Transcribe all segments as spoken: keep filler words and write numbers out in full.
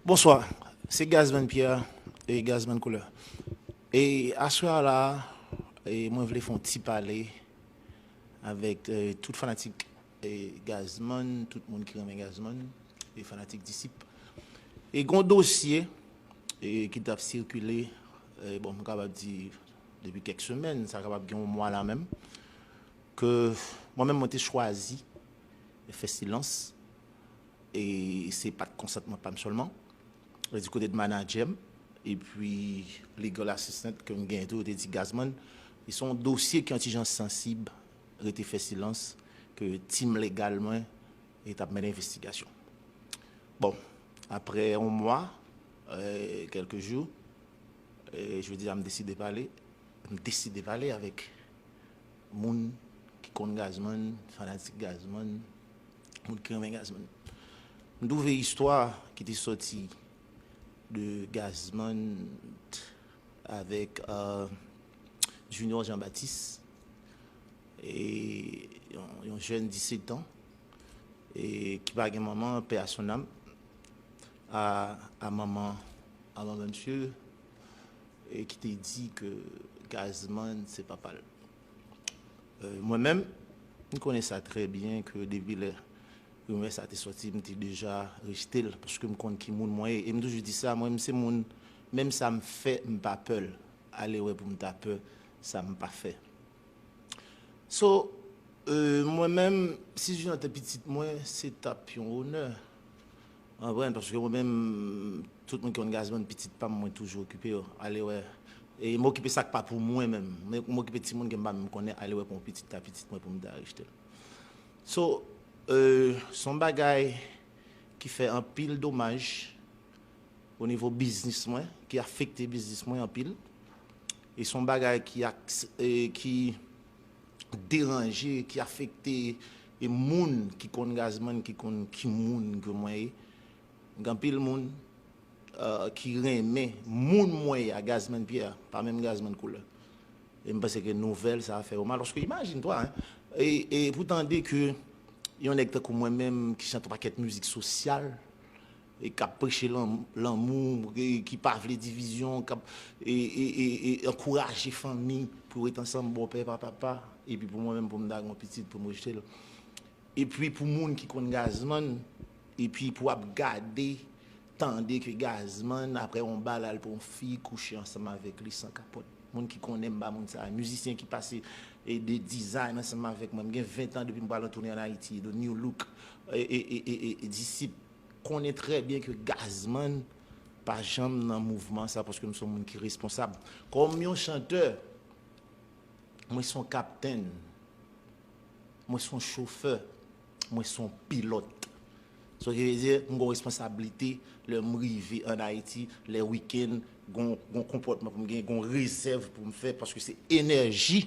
Bonswa, se Gazman Pierre e Gazman Koulè. E aswè a la, e mwen vle fè yon ti pale avèk e, tout fanatik e, Gazman, tout moun ki renmen Gazman, e fanatik Disip. E gon dosye e, ki t ap sikile, e, bon, m kapab di depi kèk semèn, sa kapab gen yon mwa la menm, ke mwen menm mwen te chwazi fè silans, e se pa t konsantman pa m sèlman, e di kote de manadjè m, epi legal assistant ke m genyen tou, yo te di Gazman, e se yon dosye ki yon ti jan sansib, rete fè silans, ke tim legal mwen e t ap mennen envestigasyon. Bon, apre yon mwa, e, kèlke jou, e, jodi a m deside pale, m deside pale avèk moun ki konn Gazman, fanatik Gazman, moun ki renmen Gazman. M twouve istwa ki te sòti de Gazman avèk e, Junior Jean Baptiste, e yon, yon jèn disèt an, e ki pa gen manman, paix à son âme, a, a manman, a manman misye, e ki te di ke Gazman se papa l. E, mwen menm, m konnen sa trè byen ke depi lè rimè sa te sòti, m te deja rejte l, paske m konn ki moun mwen ye. E m toujou di sa, mwen, m se moun, menm sa m fè, m pa pè l. Ale wè pou m ta pè sa m pa fè. So, e, mwen menm, si Junior te pitit mwen, se t ap yon onè. Ou konprann? Paske mwen menm, tout moun ki konn Gazman, pitit pa m, mwen toujou okipe yo. Ale wè. E m okipe sa k pa pou mwen menm. Men m okipe timoun ke m pa menm konnen, ale wè pou yon pitit ta pitit mwen pou m ta rejte l. So, e, se yon bagay ki fè anpil domaj o nivo biznis mwen, ki afekte biznis mwen anpil. E se yon bagay ki, e, ki deranje, ki afekte e moun ki konn Gazman, ki konn ki moun ke mwen ye. Gen anpil moun e, ki renmen moun mwen ye a, Gazman Pierre, pa menm Gazman Koulè. E m panse ke nouvèl sa a fè yo mal. Paske imajine twa, hein, e, e pou tande ke yon nèg tankou mwen menm ki chante yon pakèt mizik sosyal, e k ap preche lan-, lanmou, e ki pa vle divizyon, k ap e, e, e, e ankouraje fanmi pou yo ret ansanm, bòpè, pa papa, epi pou mwen menm, pou m ta gen yon pitit, pou m rejte l. Epi pou moun ki konn Gazman, epi pou ap gade, tande ke Gazman, apre yon bal, al pran yon fi, kouche ansanm avèk li san kapòt. Moun ki konnen m ba moun sa, mizisyen ki pase e de design ansanm avèk mwen. M gen ven tan depi m pral an toune ann Ayiti, The New Look, e, e, e, e, e, Disip konnen trè byen ke Gazman pa janm nan mouvman sa, paske m se yon moun ki responsab. Kòm yon chantè, mwen se yon kaptenn, mwen se yon chofè, mwen se yon pilòt. Sa ki vle di, m gen yon responsablite lè m rive ann Ayiti, lè wikenn, gon, gon konpòtman pou m genyen, gon rezèv pou m fè, paske se enèji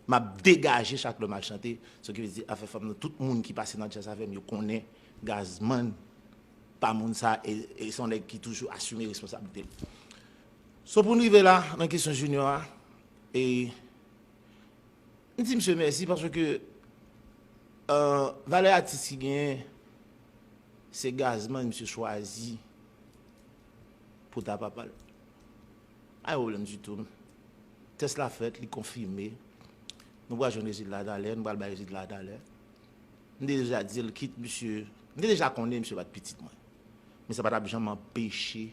m ap degaje chak lè m al chante. Sa ki vle di, afè fanm nan, tout moun ki pase nan djaz avè m, yo konnen Gazman pa moun sa, e, e se yon nèg ki toujou asime responsablite l. So, pou n rive la, nan kesyon Junior a, e m di misye mèsi paske, e, valè atis ki genyen, se Gazman misye chwazi pou ta papa l. Pa gen pwoblèm ditou. Tès la fèt, li konfime. Nou pral jwenn rezilta talè, nou pral bay rezilta talè. M te deja di l, kit misye, m te deja konnen misye pa t pitit mwen. Men sa pa t ap janm anpeche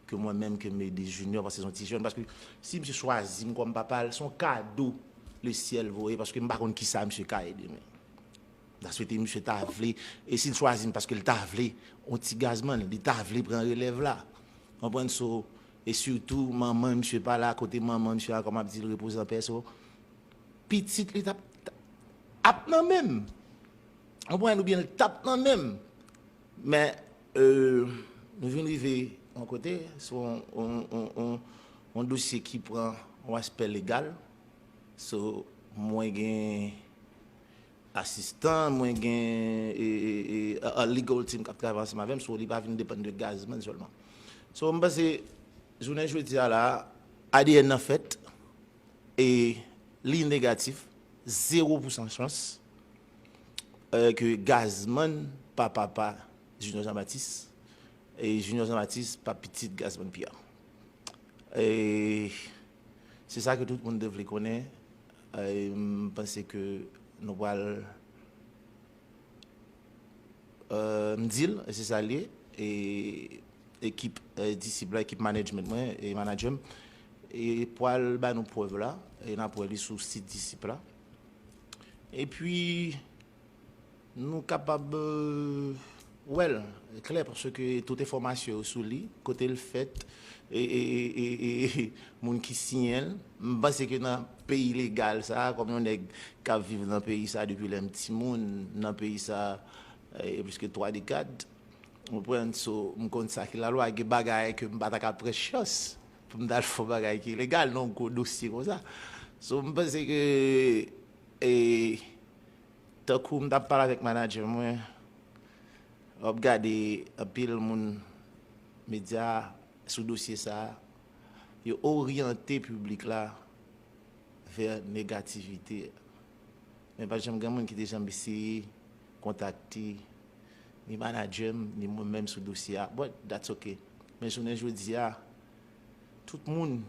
ke mwen menm ke m ede Junior, paske se yon ti jèn. Paske si misye chwazi m kòm papa l, se yon kado lesyèl voye, paske m pa konn kisa misye ka ede mwen. M ta swete misye ta vle, e si l chwazi m paske l ta vle, yon ti Gazman, li ta vle pran relèv la. Konprann? So, e sitou, manman misye pa la, kote manman misye a, kòm ap di l, repoze an pè, so, pitit li t ap, t ap nan men m. Konprann? Oubyen l t ap nan men m. Men, e, nou vin rive yon kote, se yon, yon, yon, yon, yon dosye ki pran yon aspè legal. So, mwen gen asistan, mwen gen, e, e, e, a, a legal team k ap travay ansanm avè m, so li pa vin depann de Gazman sèlman. So, m panse, jounen jodi a la, A D N nan fèt, e li negatif, zewo pousan chans, e, ke Gazman pa papa Junior Jean Baptiste, E Junior Jean Baptiste pa pitit Gazman Pierre. E se sa ke tout moun te vle konnen. E m panse ke nou pral, e, m di l, e se sa l ye. E ekip, e, disip la, ekip management mwen e manager m, e pral ba nou prèv la, e n ap wè li sou sit disip la. Epi nou kapab, e, wè l klè, paske tout enfòmasyon yo sou li, kote l fèt, e, e, e, e, e moun ki siyen l. M panse ke nan peyi legal sa, kòm yon nèg k ap viv nan peyi sa depi lè m timoun, nan peyi sa, e, plis ke twa dekad, ou konprann? So, m konn sa ki lalwa, gen bagay ke m pa ta ka pran chans pou m t al fè yon bagay ki ilegal nan yon gwo dosye konsa. So, m panse ke, e, tankou m t ap pale avèk manager mwen, w ap gade anpil moun medya sou dosye sa a, yo oryante piblik la vè negativite. Men pa t janm gen moun ki te janm eseye kontakte ni manager m, ni mwen menm sou dosye a. But that's okay. Men jounen jodi a, tout moun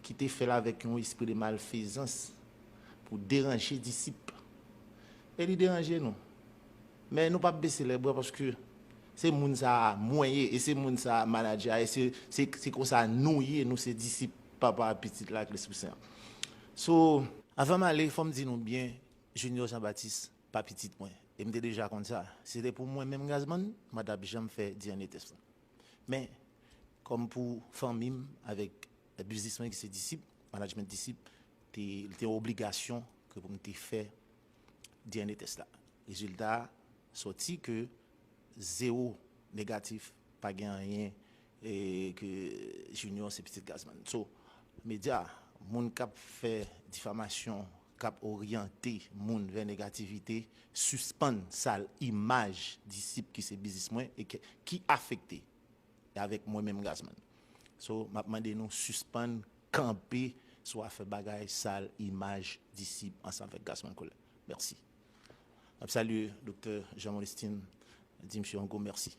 ki te fè l avèk yon espri de malfezans pou deranje disip, e li deranje nou. Men nou p ap bese lèbra paske se moun sa a mwen ye, e se moun sa a manager a, e se, se, se konsa nou ye, nou se disip Papa a, Pitit la ak Lespri Sen an. So, avan m ale, fò m di nou byen, Junior Jean Baptiste pa pitit mwen. E m te deja konn sa. Si se te pou mwen menm Gazman, mwen t ap janm fè D N A test lan. Men, kòm pou fanmi m avèk biznis mwen ki se Disip, management Disip, te, li te yon obligasyon ke pou m te fè D N A test la. Rezilta a sòti ke zewo negatif, pa gen anyen, e ke Junior se pitit Gazman. So, medya, moun k ap fè difamasyon, k ap oryante moun vè negativite, sispann sal imaj Disip ki se biznis mwen e ke, ki afekte avèk mwen menm Gazman. So, m ap mande nou sispann kanpe sou afè bagay sal imaj Disip ansanm avèk Gazman Collet. Mèsi. M ap salye Doktè Jean Molestin, di misye yon gwo mèsi.